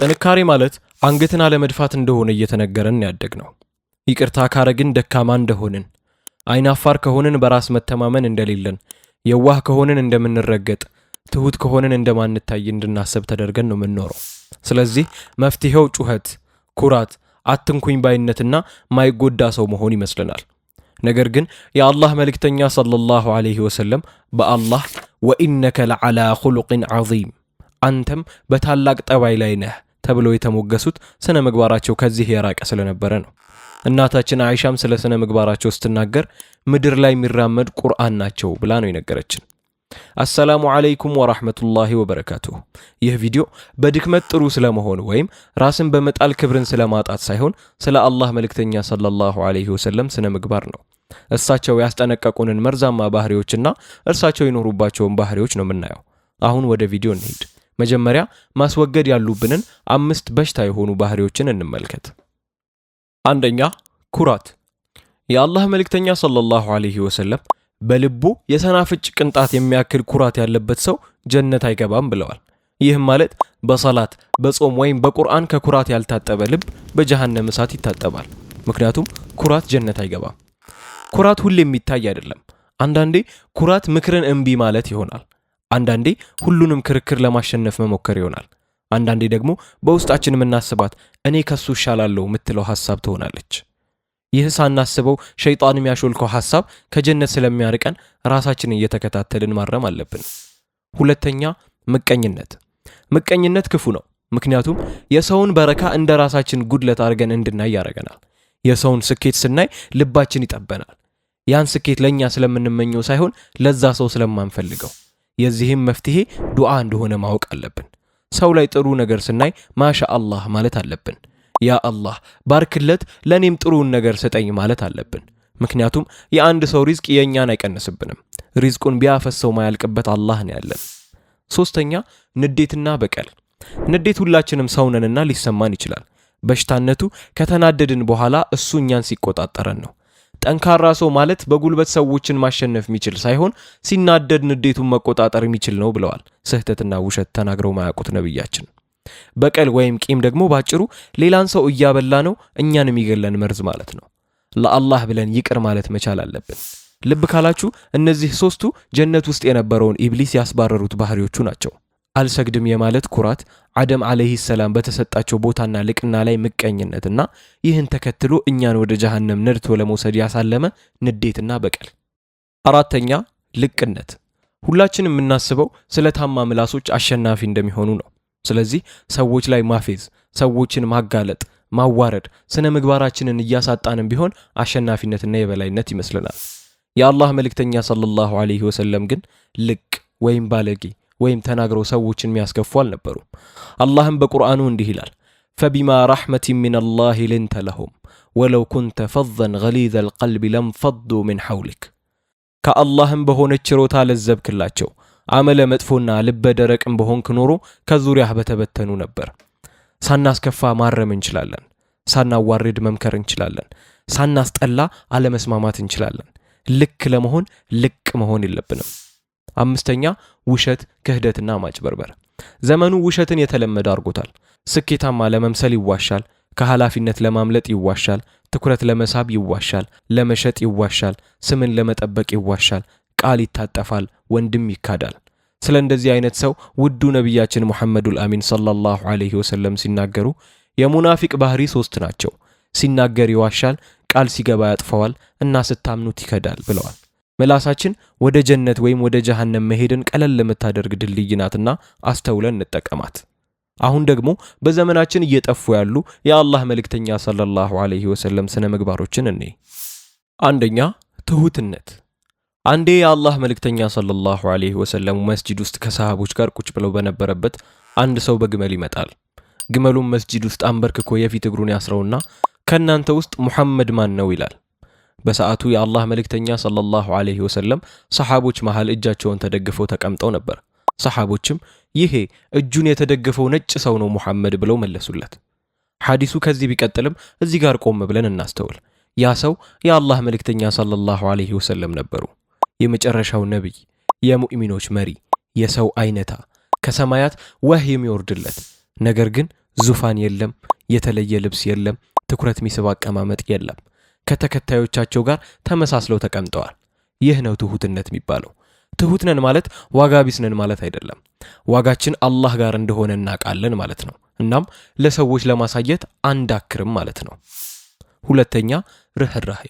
ጥንካሬ ማለት አንገትን አለመድፋት እንደሆነ እየተነገረን ያደግነው። ይቅርታ ካረግን ደካማ እንደሆንን፣ አይናፋር ከሆንን በራስ መተማመን እንደሌለን፣ የዋህ ከሆንን እንደምንረገጥ፣ ትሁት ከሆንን እንደማንታይ እንድናስብ ተደርገን ነው የምንኖረው። ስለዚህ መፍትሄው ጩኸት፣ ኩራት፣ አትንኩኝ ባይነትና ማይጎዳ ሰው መሆን ይመስለናል። ነገር ግን የአላህ መልእክተኛ صلى الله عليه وسلم በአላህ وإنك لعلى خلق عظيم፣ አንተም በታላቅ ጠባይ ላይ ነህ ተብለው የተሞገሱት ስነ ምግባራቸው ከዚህ የራቀ ስለነበረ ነው። እናታችን አይሻም ስለ ስነ ምግባራቸው ስትናገር ምድር ላይ የሚራመድ ቁርአን ናቸው ብላ ነው የነገረችን። السلام عليكم ورحمة الله وبركاته። ይህ ቪዲዮ በድክመት ጥሩ ስለመሆን ወይም ራስን በመጣል ክብርን ስለማጣት ሳይሆን ስለ አላህ መልእክተኛ صلى الله عليه وسلم ስነ ምግባር ነው። እሳቸው ያስጠነቀቁንን መርዛማ ባህሪዎችና እርሳቸው የኖሩባቸውን ባህሪዎች ነው የምናየው። አሁን ወደ ቪዲዮ እንሂድ። መጀመሪያ ማስወገድ ያሉብንን አምስት በሽታ የሆኑ ባህሪዎችን እንመልከት። አንደኛ፣ ኩራት። የአላህ መልእክተኛ صلى الله عليه وسلم በልቡ የሰናፍጭ ቅንጣት የሚያክል ኩራት ያለበት ሰው ጀነት አይገባም ብለዋል። ይህም ማለት በሰላት፣ በጾም ወይም በቁርአን ከኩራት ያልታጠበ ልብ በጀሃነም እሳት ይታጠባል። ምክንያቱም ኩራት ጀነት አይገባም። ኩራት ሁሌ የሚታይ አይደለም። አንዳንዴ ኩራት ምክርን እምቢ ማለት ይሆናል። አንዳንዴ ሁሉንም ክርክር ለማሸነፍ መሞከር ይሆናል። አንዳንዴ ደግሞ በውስጣችን የምናስባት እኔ ከሱ እሻላለሁ የምትለው ሐሳብ ትሆናለች። ይህ ሳናስበው ሸይጣን የሚያሾልከው ሐሳብ ከጀነት ስለሚያርቀን ራሳችንን እየተከታተልን ማረም አለብን። ሁለተኛ፣ ምቀኝነት። ምቀኝነት ክፉ ነው። ምክንያቱም የሰውን በረካ እንደ ራሳችን ጉድለት አድርገን እንድናይ ያደርገናል። የሰውን ስኬት ስናይ ልባችን ይጠበናል። ያን ስኬት ለእኛ ስለምንመኘው ሳይሆን ለዛ ሰው ስለማንፈልገው። የዚህም መፍትሄ ዱዓ እንደሆነ ማወቅ አለብን። ሰው ላይ ጥሩ ነገር ስናይ ማሻ አላህ ማለት አለብን። ያ አላህ ባርክለት፣ ለእኔም ጥሩውን ነገር ስጠኝ ማለት አለብን። ምክንያቱም የአንድ ሰው ሪዝቅ የእኛን አይቀንስብንም። ሪዝቁን ቢያፈሰው ማያልቅበት አላህ ነው ያለን። ሶስተኛ፣ ንዴትና በቀል። ንዴት ሁላችንም ሰውነንና ሊሰማን ይችላል። በሽታነቱ ከተናደድን በኋላ እሱ እኛን ሲቆጣጠረን ነው። ጠንካራ ሰው ማለት በጉልበት ሰዎችን ማሸነፍ የሚችል ሳይሆን ሲናደድ ንዴቱን መቆጣጠር የሚችል ነው ብለዋል ስህተትና ውሸት ተናግረው ማያውቁት ነብያችን። በቀል ወይም ቂም ደግሞ ባጭሩ ሌላን ሰው እያበላ ነው እኛን የሚገለን መርዝ ማለት ነው። ለአላህ ብለን ይቅር ማለት መቻል አለብን። ልብ ካላችሁ እነዚህ ሶስቱ ጀነት ውስጥ የነበረውን ኢብሊስ ያስባረሩት ባህሪዎቹ ናቸው። አልሰግድም የማለት ኩራት፣ አደም عليه السلام በተሰጣቸው ቦታና ልቅና ላይ ምቀኝነትና ይህን ተከትሎ እኛን ወደ ጀሃነም ነድቶ ለመውሰድ ያሳለመ ንዴትና በቀል። አራተኛ፣ ልቅነት። ሁላችንም የምናስበው ስለታማ ምላሶች አሸናፊ እንደሚሆኑ ነው። ስለዚህ ሰዎች ላይ ማፌዝ፣ ሰዎችን ማጋለጥ፣ ማዋረድ ስነ ምግባራችንን እያሳጣንም ቢሆን አሸናፊነትና የበላይነት ይመስለናል። የአላህ መልእክተኛ صلى الله عليه وسلم ግን ልቅ ወይም ባለጌ ወይም ተናግረው ሰዎችን የሚያስከፉ አልነበሩም። አላህም በቁርአኑ እንዲህ ይላል፣ فبما رحمة من الله لنت لهم ولو كنت فظا غليظ القلب لانفضوا من حولك። ከአላህም በሆነች ችሮታ ለዘብክላቸው፣ አመለ መጥፎና ልበ ደረቅም በሆንክ ኖሮ ከዙሪያህ በተበተኑ ነበር። ሳናስከፋ ማረም እንችላለን። ሳናዋርድ መምከር እንችላለን። ሳናስጠላ አለመስማማት እንችላለን። ልክ ለመሆን ልቅ መሆን የለብንም። አምስተኛ፣ ውሸት፣ ክህደትና ማጭበርበር። ዘመኑ ውሸትን የተለመደ አድርጎታል። ስኬታማ ለመምሰል ይዋሻል። ከኃላፊነት ለማምለጥ ይዋሻል። ትኩረት ለመሳብ ይዋሻል። ለመሸጥ ይዋሻል። ስምን ለመጠበቅ ይዋሻል። ቃል ይታጠፋል። ወንድም ይካዳል። ስለ እንደዚህ አይነት ሰው ውዱ ነቢያችን ሙሐመዱል አሚን ሰለላሁ ዐለይሂ ወሰለም ሲናገሩ የሙናፊቅ ባህሪ ሶስት ናቸው። ሲናገር ይዋሻል፣ ቃል ሲገባ ያጥፈዋል እና ስታምኑት ይከዳል ብለዋል። ምላሳችን ወደ ጀነት ወይም ወደ ጀሃነም መሄድን ቀለል ለምታደርግ ድልድይ ናትና አስተውለን እንጠቀማት። አሁን ደግሞ በዘመናችን እየጠፉ ያሉ የአላህ መልእክተኛ ሰለላሁ ዐለይሂ ወሰለም ስነ ምግባሮችን እኔ። አንደኛ፣ ትሁትነት። አንዴ የአላህ መልእክተኛ ሰለላሁ ዐለይሂ ወሰለም መስጂድ ውስጥ ከሰሃቦች ጋር ቁጭ ብለው በነበረበት አንድ ሰው በግመል ይመጣል። ግመሉም መስጂድ ውስጥ አንበርክኮ የፊት እግሩን ያስረውና ከእናንተ ውስጥ ሙሐመድ ማን ነው ይላል። በሰዓቱ የአላህ መልእክተኛ ሰለላሁ ዐለይሂ ወሰለም ሰሓቦች መሃል እጃቸውን ተደግፈው ተቀምጠው ነበር። ሰሓቦችም ይሄ እጁን የተደገፈው ነጭ ሰው ነው ሙሐመድ ብለው መለሱለት። ሐዲሱ ከዚህ ቢቀጥልም እዚህ ጋር ቆም ብለን እናስተውል። ያ ሰው የአላህ መልእክተኛ ሰለላሁ ዐለይሂ ወሰለም ነበሩ። የመጨረሻው ነቢይ፣ የሙእሚኖች መሪ፣ የሰው አይነታ፣ ከሰማያት ወህይ የሚወርድለት ነገር ግን ዙፋን የለም፣ የተለየ ልብስ የለም፣ ትኩረት የሚስብ አቀማመጥ የለም። ከተከታዮቻቸው ጋር ተመሳስለው ተቀምጠዋል። ይህ ነው ትሁትነት የሚባለው። ትሁት ነን ማለት ዋጋ ቢስ ነን ማለት አይደለም። ዋጋችን አላህ ጋር እንደሆነ እናውቃለን ማለት ነው። እናም ለሰዎች ለማሳየት አንዳክርም ማለት ነው። ሁለተኛ ርህራሄ።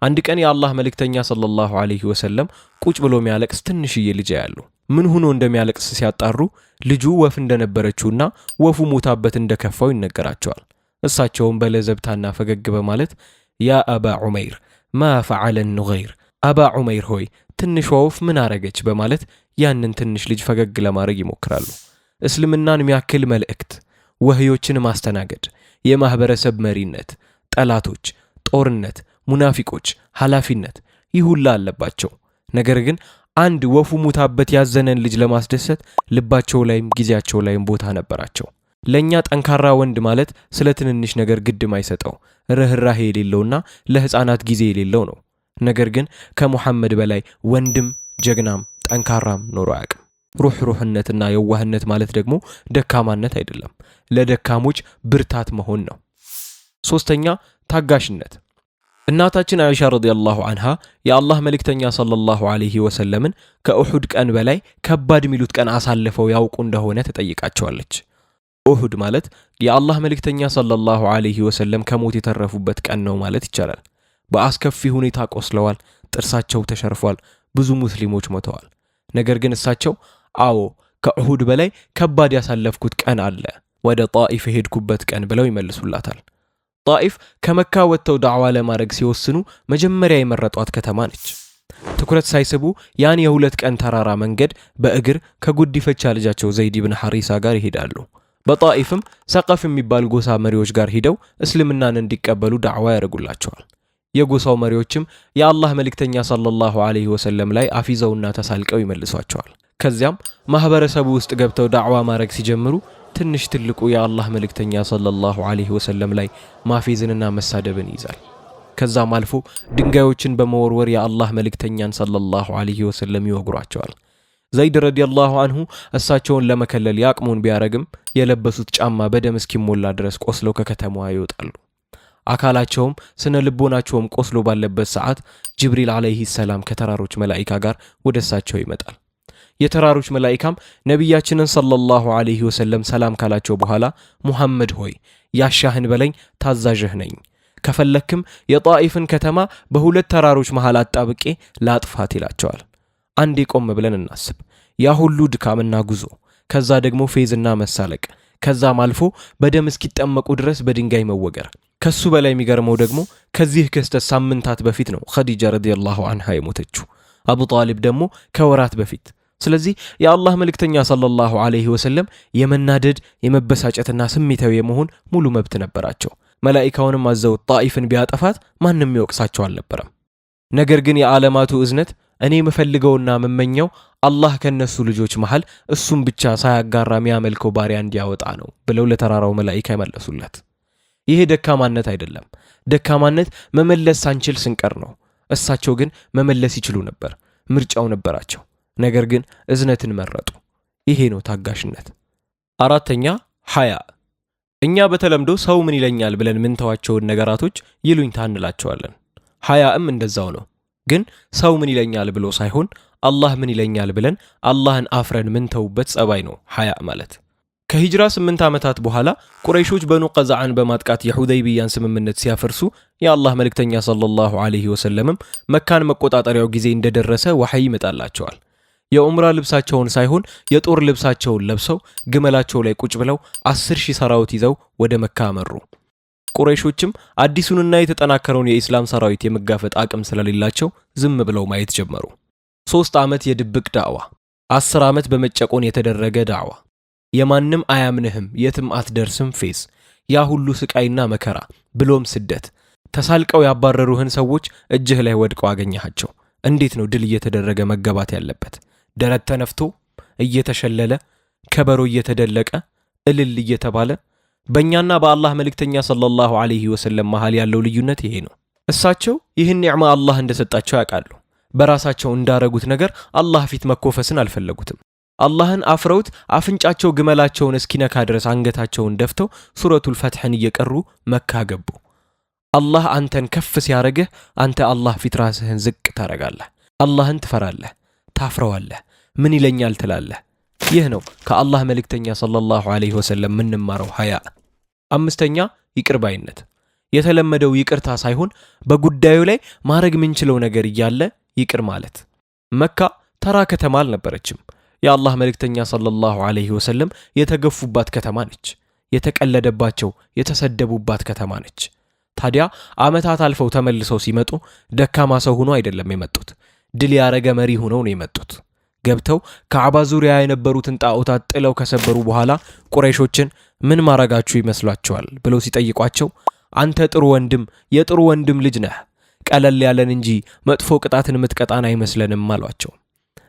አንድ ቀን የአላህ መልእክተኛ صلى الله عليه وسلم ቁጭ ብሎ የሚያለቅስ ትንሽዬ ልጅ ያሉ። ምን ሆኖ እንደሚያለቅስ ሲያጣሩ ልጁ ወፍ እንደነበረችውና ወፉ ሞታበት እንደከፋው ይነገራቸዋል። እሳቸውም በለዘብታና ፈገግ በማለት يا أبا عمير ما فعل النغير፣ አባ ዑመይር ሆይ ትንሿ ወፍ ምን አረገች በማለት ያንን ትንሽ ልጅ ፈገግ ለማድረግ ይሞክራሉ። እስልምናን የሚያክል መልእክት፣ ወህዮችን ማስተናገድ፣ የማህበረሰብ መሪነት፣ ጠላቶች፣ ጦርነት፣ ሙናፊቆች፣ ኃላፊነት፣ ይህ ሁላ አለባቸው። ነገር ግን አንድ ወፉ ሙታበት ያዘነን ልጅ ለማስደሰት ልባቸው ላይም ጊዜያቸው ላይም ቦታ ነበራቸው። ለእኛ ጠንካራ ወንድ ማለት ስለ ትንንሽ ነገር ግድ ማይሰጠው፣ ርህራሄ የሌለውና ለሕፃናት ጊዜ የሌለው ነው። ነገር ግን ከሙሐመድ በላይ ወንድም ጀግናም ጠንካራም ኖሮ አያውቅም። ሩህሩህነትና የዋህነት ማለት ደግሞ ደካማነት አይደለም፣ ለደካሞች ብርታት መሆን ነው። ሶስተኛ ታጋሽነት። እናታችን አይሻ رضي الله عنها የአላህ መልእክተኛ صلى الله عليه وسلم ን ከኡሑድ ቀን በላይ ከባድ የሚሉት ቀን አሳልፈው ያውቁ እንደሆነ ተጠይቃቸዋለች። ኡሑድ ማለት የአላህ መልእክተኛ صلى الله عليه وسلم ከሞት የተረፉበት ቀን ነው ማለት ይቻላል። በአስከፊ ሁኔታ ቆስለዋል፣ ጥርሳቸው ተሸርፏል፣ ብዙ ሙስሊሞች ሞተዋል። ነገር ግን እሳቸው አዎ ከኡሑድ በላይ ከባድ ያሳለፍኩት ቀን አለ፣ ወደ ጣኢፍ የሄድኩበት ቀን ብለው ይመልሱላታል። ጣኢፍ ከመካ ወጥተው ዳዕዋ ለማድረግ ሲወስኑ መጀመሪያ የመረጧት ከተማ ነች። ትኩረት ሳይስቡ ያን የ2 ቀን ተራራ መንገድ በእግር ከጉዲፈቻ ልጃቸው ዘይድ ብን ሐሪሳ ጋር ይሄዳሉ። በጣኢፍም ሰቀፍ የሚባል ጎሳ መሪዎች ጋር ሂደው እስልምናን እንዲቀበሉ ዳዕዋ ያደርጉላቸዋል። የጎሳው መሪዎችም የአላህ መልእክተኛ صلى الله عليه وسلم ላይ አፊዘውና ተሳልቀው ይመልሷቸዋል። ከዚያም ማህበረሰቡ ውስጥ ገብተው ዳዕዋ ማድረግ ሲጀምሩ ትንሽ ትልቁ የአላህ መልእክተኛ صلى الله عليه وسلم ላይ ማፌዝንና መሳደብን ይይዛል። ከዛም አልፎ ድንጋዮችን በመወርወር የአላህ መልእክተኛን صلى الله عليه وسلم ይወግሯቸዋል። ዘይድ رضي الله عنه እሳቸውን ለመከለል ያቅሙን ቢያረግም የለበሱት ጫማ በደም እስኪሞላ ድረስ ቆስለው ከከተማዋ ይወጣሉ። አካላቸውም ስነ ልቦናቸውም ቆስሎ ባለበት ሰዓት ጅብሪል عليه السلام ከተራሮች መላኢካ ጋር ወደ እሳቸው ይመጣል። የተራሮች መላኢካም ነቢያችንን صلى الله عليه وسلم ሰላም ካላቸው በኋላ ሙሐመድ ሆይ ያሻህን በለኝ፣ ታዛዥህ ነኝ። ከፈለክም የጣኢፍን ከተማ በ2 ተራሮች መሃል አጣብቄ ላጥፋት ይላቸዋል። አንዴ ቆም ብለን እናስብ። ያ ሁሉ ድካምና ጉዞ፣ ከዛ ደግሞ ፌዝና መሳለቅ፣ ከዛም አልፎ በደም እስኪጠመቁ ድረስ በድንጋይ መወገር። ከሱ በላይ የሚገርመው ደግሞ ከዚህ ክስተት ሳምንታት በፊት ነው ኸዲጃ رضي الله عنها የሞተችው። አቡ ጣሊብ ደግሞ ከወራት በፊት። ስለዚህ የአላህ መልእክተኛ صلى الله عليه وسلم የመናደድ የመበሳጨትና ስሜታዊ የመሆን ሙሉ መብት ነበራቸው። መላኢካውንም አዘው ጣኢፍን ቢያጠፋት ማንም ይወቅሳቸው አልነበረም። ነገር ግን የዓለማቱ እዝነት እኔ የምፈልገውና የምመኘው አላህ ከነሱ ልጆች መሃል እሱም ብቻ ሳያጋራ የሚያመልከው ባሪያ እንዲያወጣ ነው ብለው ለተራራው መላኢካ ይመለሱለት። ይሄ ደካማነት አይደለም። ደካማነት መመለስ ሳንችል ስንቀር ነው። እሳቸው ግን መመለስ ይችሉ ነበር፣ ምርጫው ነበራቸው። ነገር ግን እዝነትን መረጡ። ይሄ ነው ታጋሽነት። አራተኛ ሐያ። እኛ በተለምዶ ሰው ምን ይለኛል ብለን ምንተዋቸውን ነገራቶች ይሉኝታ እንላቸዋለን። ሐያእም እንደዛው ነው። ግን ሰው ምን ይለኛል ብሎ ሳይሆን አላህ ምን ይለኛል ብለን አላህን አፍረን ምንተውበት ጸባይ ነው ሐያ ማለት። ከሂጅራ 8 ዓመታት በኋላ ቁረይሾች በኑ ቀዛዓን በማጥቃት የሁደይቢያን ስምምነት ሲያፈርሱ የአላህ መልእክተኛ ሰለላሁ ዐለይሂ ወሰለምም መካን መቆጣጠሪያው ጊዜ እንደደረሰ ወሐይ ይመጣላቸዋል። የዑምራ ልብሳቸውን ሳይሆን የጦር ልብሳቸውን ለብሰው ግመላቸው ላይ ቁጭ ብለው 10,000 ሰራዊት ይዘው ወደ መካ አመሩ። ቁረይሾችም አዲሱንና የተጠናከረውን የኢስላም ሰራዊት የመጋፈጥ አቅም ስለሌላቸው ዝም ብለው ማየት ጀመሩ። 3 ዓመት የድብቅ ዳዕዋ፣ 10 ዓመት በመጨቆን የተደረገ ዳዕዋ፣ የማንም አያምንህም የትም አትደርስም ፌዝ፣ ያ ሁሉ ስቃይና መከራ ብሎም ስደት፣ ተሳልቀው ያባረሩህን ሰዎች እጅህ ላይ ወድቀው አገኘሃቸው። እንዴት ነው ድል እየተደረገ መገባት ያለበት? ደረት ተነፍቶ እየተሸለለ ከበሮ እየተደለቀ እልል እየተባለ። በእኛና በአላህ መልእክተኛ صلى الله عليه وسلم መሃል ያለው ልዩነት ይሄ ነው። እሳቸው ይህን ኒዕማ አላህ እንደሰጣቸው ያውቃሉ። በራሳቸው እንዳረጉት ነገር አላህ ፊት መኮፈስን አልፈለጉትም። አላህን አፍረውት አፍንጫቸው ግመላቸውን እስኪነካ ድረስ አንገታቸውን ደፍተው ሱረቱል ፈትሕን እየቀሩ መካ ገቡ። አላህ አንተን ከፍ ሲያረግህ አንተ አላህ ፊት ራስህን ዝቅ ታረጋለህ። አላህን ትፈራለህ፣ ታፍረዋለህ። ምን ይለኛል ትላለህ። ይህ ነው ከአላህ መልእክተኛ صلى الله عليه وسلم የምንማረው ሀያ። አምስተኛ ይቅር ባይነት። የተለመደው ይቅርታ ሳይሆን በጉዳዩ ላይ ማድረግ የምንችለው ነገር እያለ ይቅር ማለት። መካ ተራ ከተማ አልነበረችም። የአላህ መልእክተኛ صلى الله عليه وسلم የተገፉባት ከተማ ነች። የተቀለደባቸው፣ የተሰደቡባት ከተማ ነች። ታዲያ ዓመታት አልፈው ተመልሰው ሲመጡ ደካማ ሰው ሆኖ አይደለም የመጡት፣ ድል ያረገ መሪ ሆነው ነው የመጡት። ገብተው ካዕባ ዙሪያ የነበሩትን ጣዖታት ጥለው ከሰበሩ በኋላ ቁረይሾችን ምን ማረጋችሁ ይመስሏቸዋል ብለው ሲጠይቋቸው አንተ ጥሩ ወንድም፣ የጥሩ ወንድም ልጅ ነህ፣ ቀለል ያለን እንጂ መጥፎ ቅጣትን የምትቀጣን አይመስለንም አሏቸው።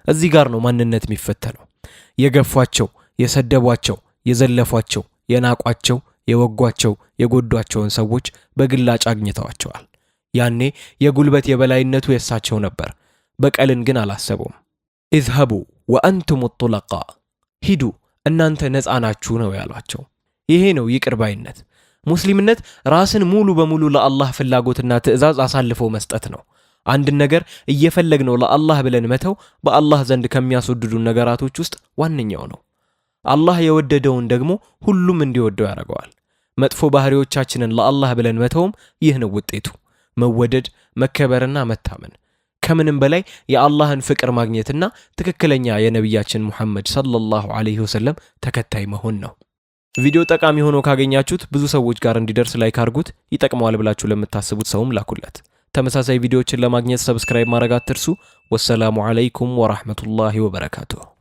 እዚህ ጋር ነው ማንነት የሚፈተነው። የገፏቸው፣ የሰደቧቸው፣ የዘለፏቸው፣ የናቋቸው፣ የወጓቸው፣ የጎዷቸውን ሰዎች በግላጭ አግኝተዋቸዋል። ያኔ የጉልበት የበላይነቱ የሳቸው ነበር። በቀልን ግን አላሰቡም። اذهبوا وأنتم الطلقاء፣ ሂዱ እናንተ ነፃ ናችሁ ነው ያሏቸው። ይሄ ነው ይቅር ባይነት። ሙስሊምነት ራስን ሙሉ በሙሉ ለአላህ ፍላጎትና ትዕዛዝ አሳልፎ መስጠት ነው። አንድን ነገር እየፈለግነው ለአላህ ብለን መተው በአላህ ዘንድ ከሚያስወድዱ ነገራቶች ውስጥ ዋነኛው ነው። አላህ የወደደውን ደግሞ ሁሉም እንዲወደው ያደርገዋል። መጥፎ ባህሪዎቻችንን ለአላህ ብለን መተውም ይህ ነው ውጤቱ፣ መወደድ፣ መከበርና መታመን። ከምንም በላይ የአላህን ፍቅር ማግኘትና ትክክለኛ የነቢያችን ሙሐመድ صلى الله عليه وسلم ተከታይ መሆን ነው። ቪዲዮ ጠቃሚ ሆኖ ካገኛችሁት ብዙ ሰዎች ጋር እንዲደርስ like አድርጉት። ይጠቅመዋል ብላችሁ ለምታስቡት ሰውም ላኩለት። ተመሳሳይ ቪዲዮዎችን ለማግኘት subscribe ማድረግ አትርሱ። والسلام عليكم ورحمة الله وبركاته።